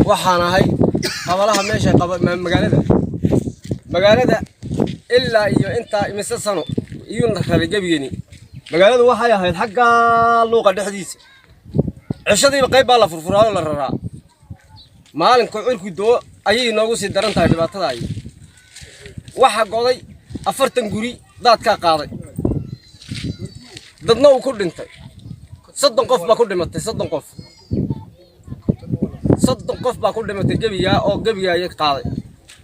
Waxaan ahay qabalaha meesha qaba magaalada ilaa iyo intaa imise sano iyuuna raray gebigeeni. Magaaladu waxay ahayd xaggaa luuqa dhexdiisa. Cishadiiba qayb baa la furfuraa oo la raraa. Maalinka cirku doo ayay noogu sii daran tahay dhibaatada. Ay waxaa goday 40 guri, daadkaa qaaday, dadna uu ku dhintay. 30 qof baa ku dhimatay, 30 qof, 30 qof baa ku dhimatay gebigaa oo gebigaa qaaday.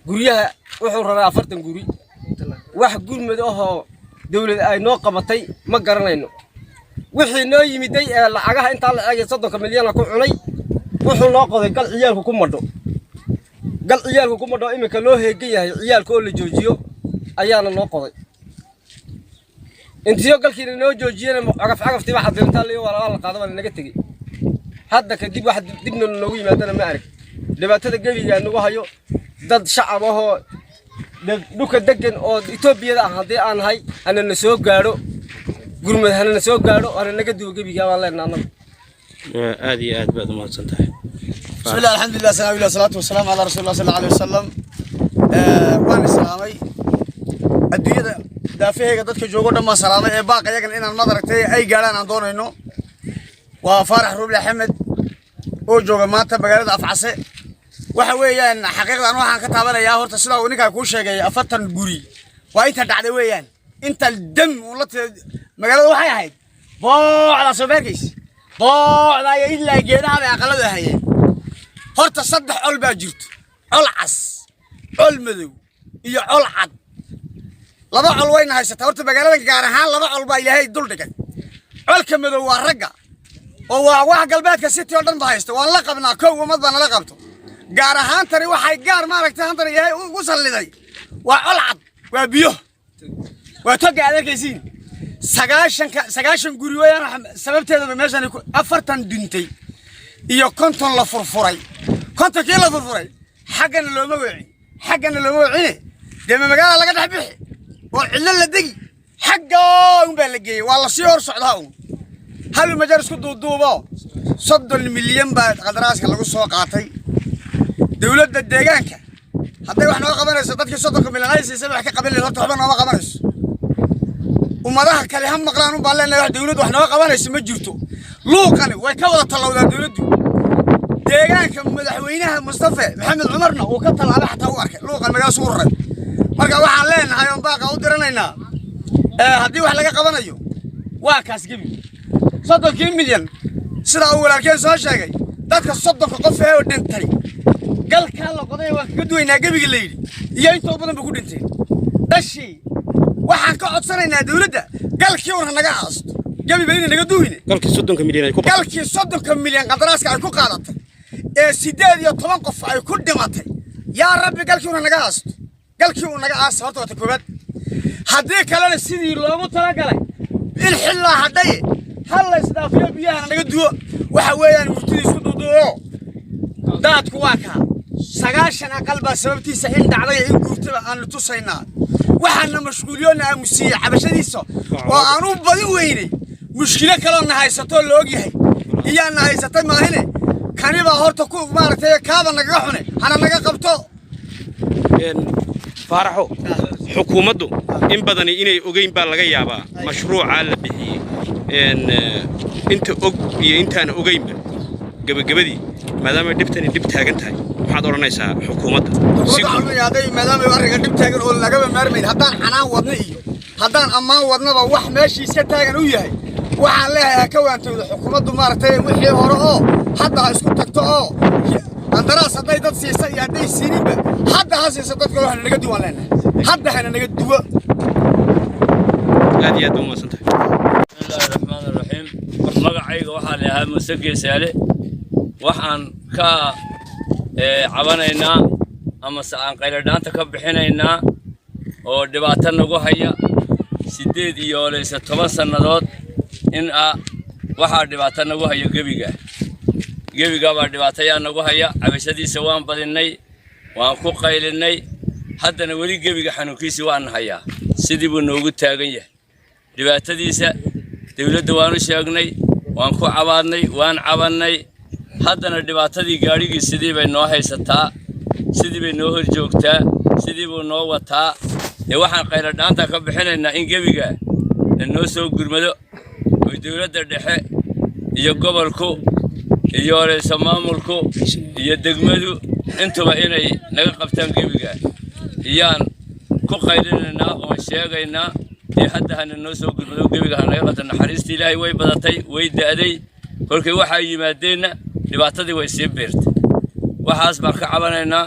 Guryaha wuxuu raray 40 guri. Wax gurmad ahoo dawlad ay noo qabatay ma garanayno. Wixii noo yimiday ee lacagaha intaa la eegay, 30-ka milyana ku cunay, wuxuu noo qoday gal ciyaalku ku madho, gal ciyaalku ku madho. Iminka loo heegan yahay ciyaalka oo la joojiyo ayaana noo qoday. Intiyo galkiina noo joojiyena, cagaf cagaftii waxa dirintaa liyo waa la qaado, baa naga tegey. Hadda kadib wax dibna noogu yimaadana ma arag. Dhibaatada gebigaa nagu hayo, dad shacab ahoo dhulka degan oo Etoobiyada ah haddii aan nahay, hana na soo gaadho gurmad, hana na soo gaadho, hana naga duwo gebigaa baan leenaha annagu. Aad iyo aad baad umahadsan tahay. بسم الله، الحمد لله، سلام الله، الصلاة والسلام على رسول الله صلى الله عليه وسلم. Waan islaamay adduunyada daafaheyga dadka joogo dhan baan salaamay. Ee baaq iyagan inaan madaragtay ay gaadhaan aan doonayno waa Faarax Ruble Axmed oo jooga maanta magaalada Afcase. Waxa weeyaan xaqiiqdan waxaan ka taabanayaa horta, sidaa uu ninkaa kuu sheegay, 40 guri waa inta dhacday weeyaan. Inta dam uu la magaalada waxay ahayd boocdaa soo beerkays, boocdaa iyo ilaa geedaha bay aqaladu ahayeen. Horta saddex col baa jirto: col cas, col madow iyo col cad. Laba col wayna haysataa horta magaaladan gaar ahaan, laba col baa Ilaahay dul dhigay. Colka madow waa ragga oo waa wax galbeedka City oo dhan ba haysta. Waan la qabnaa, kow ummad baa nala qabto. Gaar ahaan tani waxay gaar maaragtay hantana Ilaahay ugu salliday waa col cad, waa biyo, waa toga aad arkaysiin. 90-ka 90 guri weeyaan sababteedaba meeshan 40 dhintay iyo 50 la furfuray. 50-kii la furfuray xaggana looma weecin, xaggana looma weecine. Dee ma magaalada laga dhex bixi oo cidlo la degi? Xaggaa un baa la geeyey, waa lasii hor socdaa un. Hal majar isku duuduubo, 30 milyan baa qadaraaska lagu soo qaatay. Dowladda deegaanka hadday wax nooga qabanayso, dadkii 30-ka milyan ay siisay wax ka qaban lahayd. Horta waxba nooma qabanayso. Ummadaha kale ha maqlaan un baan leenahay, wax dowladdu wax nooga qabanayso ma jirto. Luuqani way ka wada tallowdaa dowladdu deegaanka. Madaxweynaha Mustafe Maxamed Cumarna uu ka tallaabay, xataa u arkay luuqan magaalada u raray. Marka waxaan leenahay oon baaqa u diranaynaa, haddii wax laga qabanayo waa kaas gebi 30-kii milyan sidaa uu walaalkeen soo sheegay. Dadka 30-ka qof ee dhintay galkaa la qoday waan kaga duwaynaa gebiga la yidhi iyo intoo badan ba ku dhinteen dhashii. Waxaan ka codsanaynaa dowladda galkii un ha naga aasto, gebiba inay naga duwine. Galkii 30-ka milyan ay ku Galkii 30-ka milyan qadaraaska ay ku qaadatay ee 18 qof ay ku dhimatay, yaa Rabbi, galkii una naga aasto, galkii uu naga aasta horta waata koowaad. Haddii kalena sidii loogu talagalay in xillaa hadhaye ha la isdhaafiyo, biyahana naga duwo. Waxa weeyaan murtida isku duuduubo, daadku waa kaa 90 aqal baa sababtiisa in dhacday in guurtaba aanu tusaynaa. Waxaana mashquuliyoona aamusiiyey cabashadiisa oo aan u badin weynay mushkilo kaloo na haysatoo la ogyahay iyaana haysatay maahine. Kani baa horta ku maaragtay kaaba nagaga xune, hana naga qabto. Faaraxo, xukuumaddu in badani inay ogeyn baa laga yaabaa mashruucaa la bixiyey. Inta og iyo intaan ogeynba, gebagabadii, maadaama dhibtani dhib taagan tahay, maxaad odhanaysaa xukuumadda? Xukuumadda hadday maadaama arrinka dhib taagan oo lagaba maarmayn, haddaan canaan wadna iyo haddaan ammaan wadnaba wax meeshii iska taagan u yahay, waxaan leeyahay ha ka waantowda xukuumaddu maaragtay wixii hore oo hadda ha isku tagto oo qandaraas hadday dad siisa iyo hadday siininba hadda ha siisa dadka. Waxna naga duwan leenahay, hadda hana naga duwo. Aad iyo aad ba umahadsan tahay. Bismillahi raxmaan raxiim. Magacayga waxaa la yahaa Muuse Geesaale. Waxaan ka cabanaynaa amase aan qayladhaanta ka bixinaynaa oo dhibaato nagu haya 18 sannadood in a waxaa dhibaato nagu haya gebiga. Gebiga baa dhibaatayaa nagu haya. Cabashadiisa waan badinnay, waan ku qaylinnay, haddana weli gebiga xanuunkiisii waana hayaa, sidii buu noogu taagan yahay dhibaatadiisa. Dawladda waanu sheegnay, waan ku cabaadnay, waan cabannay. Haddana dhibaatadii gaadhigii sidii bay noo haysataa, sidii bay noo hor joogtaa, sidii buu noo wataa. Dee waxaan qayladhaanta ka bixinaynaa in gebiga noo soo gurmado oy dowladda dhexe iyo gobolku iyo horeysa maamulku iyo degmadu intuba inay naga qabtaan gebiga iyaan ku qaylinaynaa oon sheegaynaa. Dee hadda hana noo soo gurmado, gebiga ha naga qabta. Naxariistii Ilaahay way badatay, way da'day. Kolkay waxaa yimaadeenna dhibaatadii way sii biirtay. Waxaas baan ka cabanaynaa.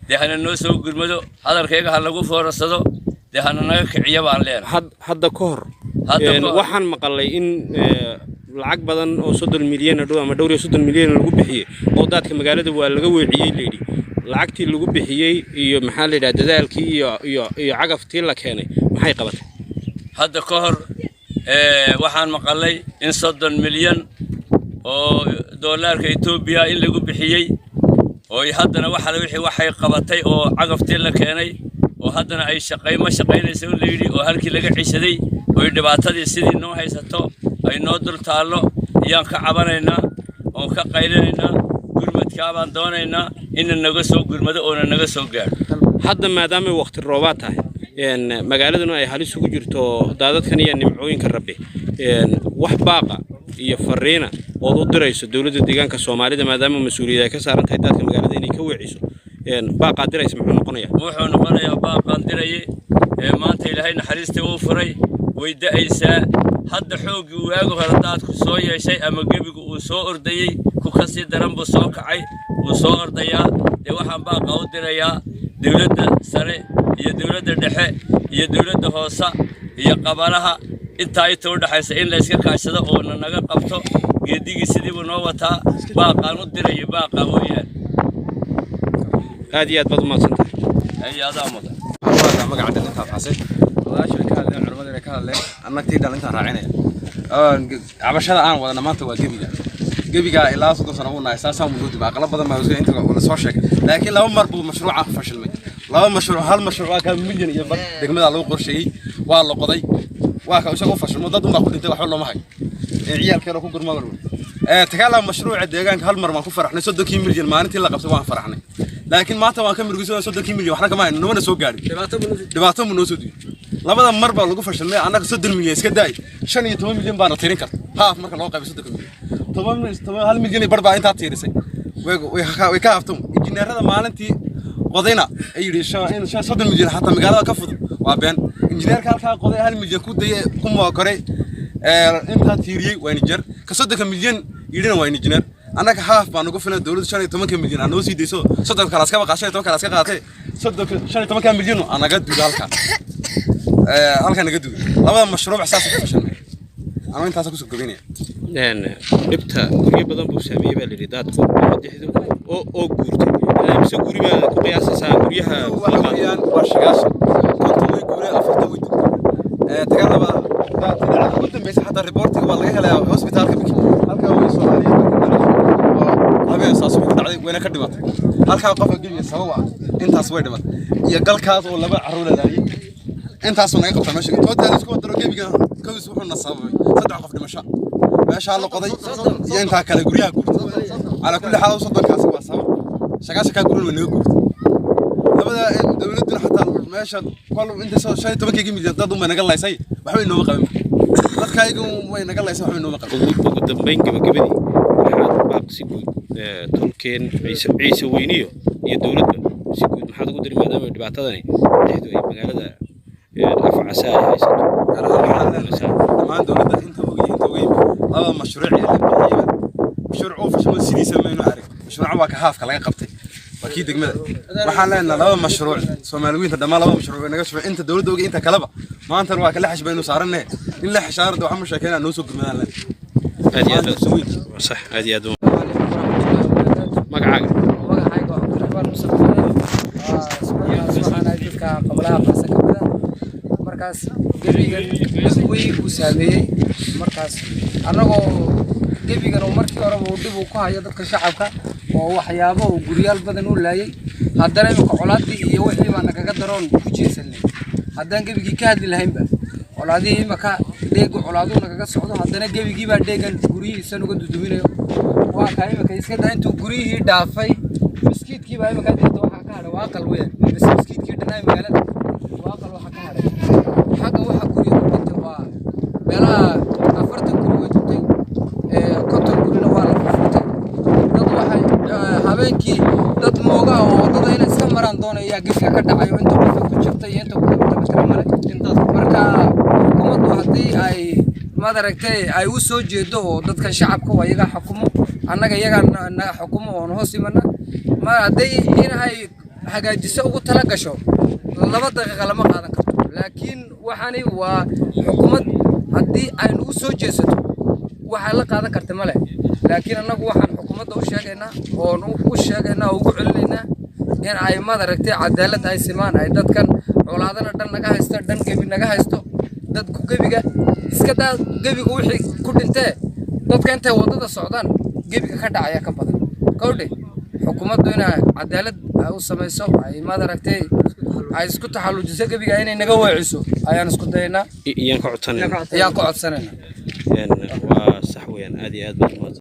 Dee hana noo soo gurmado, hadalkayga ha lagu foorarsado, dee hana naga kiciyo baan leenahay. Hadda ka hor waxaan maqalay in lacag badan oo 30 milyan dhow ama dhowr iyo 30 milyan lagu bixiyey oo daadka magaalada waa laga weeciyey layidhi. Lacagtii lagu bixiyey iyo maxaa la yidhaha dadaalkii iyo cagaftii la keenay maxay qabatay? Hadda ka hor waxaan maqalay in 30 milyan oo doolaarka Etoobiya in lagu bixiyey oo haddana waxa wixii waxay qabatay oo cagaftii la keenay oo haddana ay shaqay ma shaqaynayso in la yidhi oo halkii laga cishaday oy dhibaatadii sidii noo haysato ay noo dul taallo ayaan ka cabanaynaa oon ka qaylinaynaa. Gurmadkaa baan doonaynaa ina naga soo gurmado oona naga soo gaadho. Hadda maadaamay waqti roobaad tahay, magaaladuna ay halis ugu jirto daadadkan iyo nimcooyinka Rabbi, wax baaqa iyo fariina ood u dirayso dowladda deegaanka Soomaalida, maadaama mas-uuliyad ay ka saaran tahay daadka magaalada inay ka weeciso, baaqaad diraysa muxuu noqonayaa? Wuxuu noqonayaa baaqaan diraye ee maanta Ilaahay naxariistii uu furay, way da'aysaa hadda. Xooggii waagi hore daadku soo yeeshay ama gebigu uu soo ordayey ku ka sii daran buu soo kacay, wuu soo ordayaa. Dee waxaan baaqa u dirayaa dowladda sare iyo dowladda dhexe iyo dowladda hoose iyo qabalaha intaa inta u dhexaysa in la iska kaashado oona naga qabto geedigii sidii buu noo wataa. Baaqaan u dirayo baaqa weeyaan. Aad iyo aad baad u mahadsan tahay. Ay, adaa mudan. Magaca dhalinta Afcase. Odayaasha way ka hadleen, culimmada way ka hadleen, annagtii dhalintaan raacinaya. Cabashada aan wadana maanta waa gebiga. Gebiga ilaa 30 sano uu nahay saasaan buu noo dibay. Aqalo badan baa inta la soo sheegay, laakiin laba mar buu mashruuca fashilmay. Laba mashruuc, hal mashruuc waa kaa milyan iyo bar degmada lagu qorsheeyey, waa la qoday, waa ka isagoo fashilmo, dad unbaa ku dhintay, waxba looma hayo, ciyaalkeena ku gurmada. Tagaala mashruuca deegaanka hal mar baan ku faraxnay, 30-kii milyan maalintii la qabtay waan faraxnay, laakiin maanta waan ka murugaysan. 30-kii milyan waxna kama hayno, namana soo gaadhin, dhibaato mu noo soo duway. Labada mar baa lagu fashilmay. Annaga 30 milyan iska daay, 15 milyan baana tirin karta. Haaf marka loo qaybay 30-ka milyan, toban hal milyan iyo bar baa intaa tiirisay, way ka haftan. Injineerada maalintii qodayna ay yidhi 30 milyan xataa magaalada ka fudud, waa been. Injineerka halkaa qoday 1 milyan ku dayay ku mookoray intaa tiiriyey waa injineer ka 30-ka milyan yidhina waa injineer. Annaga haaf baa nagu filan. Dowladda 15-ka milyan aa noo sii dayso, 30 kale askaba qaa, 15 kale aska qaatay, 30-ka 15-ka milyan aa naga duuga halkaa, halkaa naga duuga. Labada mashruuc saas ku fashilmay. Anuu intaas kusoo gabaynaya. Dhibta guryo badan buu saameeyey baa layidhi daadku ama dixdu oo guurtay. Ilaa mise guri baa ku qiyaasaysaa guryaha? Waxa weeyaan waa 90, 50 way guureen, 40 way dugtay. Tagalaba dhacda ugu dambeysay xataa reportiga waa laga helayaa hosbitaalka Biki. Halkaa way Soomaaliyeed oo habeen saas ku dhacday, wayna ka dhimatay. Halkaa qofka gebiga sabab ah intaas way dhimatay iyo galkaas oo laba carruur la laayay. Intaasoo naga qabtaa meesha total isku wadaro gebiga kawis wuxuu na sababay saddex qof dhimasho meeshaa la qoday iyo intaa kale guryaha guurtay. Calaa kulli xaal 30-kaasi waa sabab, 90-kaa gurin way naga guurtay. Labada dowladuna xataa meesha kol inta 15-keygii milyan dad unbay naga laysay, waxba inooma qaban. Dadka ayaga way naga laysay, waxba inooma qaban. Ugu dambayn, gabagabadii, maxaad baaq si guud tolkeen Ciise, Ciise weyniyo iyo dowladba si guud maxaad ugu diri, maadaama dhibaatadani dixdu ay magaalada Afcasa ay haysato? Gaar ahaan waxaan leenahay dhammaan dowladda inta og iyo inta ogeyn labada mashruuc ee la bixiyeyba mashruuc uu fashilmo sidiisa maynu arag. Mashruuca waa ka haafka laga qabtay, waa kii degmada. Waxaan leenahay labada mashruuc Soomaaliwiinta dhammaan labada mashruuc way naga shuruuc inta dowladda og inta kaleba maantana waa ka la xishbaynu saaranne in la xishaarada waxaa ma sheekeynaa noo soo gurmadaan leen. Aad iyo aad waa sax, aad iyo aad. Magacaaga? Magacayga waa Cabdiraxmaan Mustafa. Waxaan ahay dadka qablaha Afcasa ka mid ah. Markaas gebigan dhib weyn uu saameeyey. Markaas annagoo gebigan uu markii horeba uu dhib uu ku hayo dadka shacabka oo waxyaabo uu guryaal badan u laayay, haddana imika colaadii iyo wixii baa nagaga daroon ku jeesanay. Haddaan gebigii ka hadli lahaynba colaadihii imika Dheegu colaadu nagaga socdo, haddana gebigii baa dheegan guryihiisan uga duduminayo. Waa kaa imika iska daa intuu guryihii dhaafay, miskiidkii baa imika jirta. Waxaa ka hadhay waa aqal weyn bas, miskiidkii dhanaa magaalada waa aqal. Waxa ka hadhay xagga waxa guryo ku dhintay waa meelaha 40 guri way duntay, 50 gurina waa la furfurtay. Dad waxay habeenkii dad mooga oo waddada inay iska maraan doonaya gebiga ka dhacayo. Inta qofka ku jirta iyo inta ku dhintay male. Marka xukuumaddu haddii ay maad aragtay ay u soo jeedo oo dadkan shacabka waa iyagaa xukumo, annaga iyagaa naga xukumo oon hoos imana, ma hadday in ay hagaajiso ugu tala gasho, 2 daqiiqa lama qaadan karto. Laakiin waxaani waa xukuumad, haddii ay nagu soo jeesato waxay la qaadan karta male. Laakiin annagu waxaan xukuumadda u sheegaynaa oon u sheegaynaa oo ugu celinaynaa in ay maad aragtay cadaalad ay simaan ay dadkan colaadana dhan naga haysto, dhan gebi naga haysto. Dadku gebiga iska daa, gebiga wixii ku dhintee dadka intay waddada socdaan gebiga ka dhacaya ka badan kowdhe. Xukuumaddu inay cadaalad ay u samayso, ay maad aragtay ay isku taxallujiso, gebiga inay naga weeciso ayaan isku dayaynaa. Iyaan ka codsanayna. Ayaan ka codsanaynaa. Waa sax weeyaan, aad iyo aad baad mahadsan.